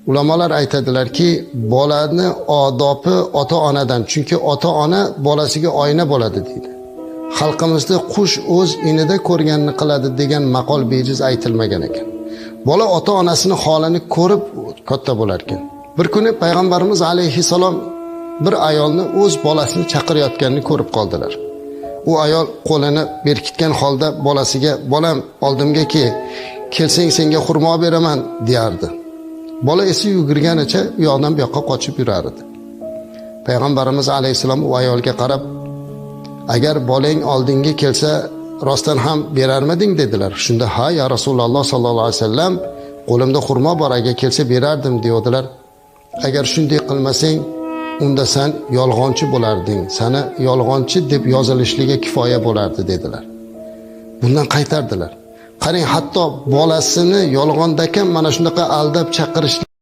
Ulamolar aytadilarki, bolani odobi ota-onadan, chunki ota-ona bolasiga oyna bo'ladi deydi. Xalqimizda qush o'z inida ko'rganini qiladi degan maqol bejiz aytilmagan ekan. Bola ota-onasini holini ko'rib katta bo'lar ekan. Bir kuni payg'ambarimiz alayhissalom bir ayolni o'z bolasini chaqirayotganini ko'rib qoldilar. U ayol qo'lini berkitgan holda bolasiga: "Bolam, oldimga kel, kelsang senga xurmo beraman" deyardi. Bola esa yugurganicha u yoqdan bu yoqqa qochib yurar edi. Payg'ambarimiz alayhissalom u ayolga qarab: "Agar bolang oldinga kelsa, rostdan ham berarmiding?" dedilar. Shunda: "Ha, ya Rasululloh sallallohu alayhi vasallam, qo'limda xurmo bor, agar kelsa berardim" deyodilar. "Agar shunday qilmasang, unda san yolg'onchi bo'larding, sani yolg'onchi deb yozilishligi kifoya bo'lardi" dedilar. Bundan qaytardilar. Qarang, hatto bolasini yolg'ondakan mana shunaqa aldab chaqirish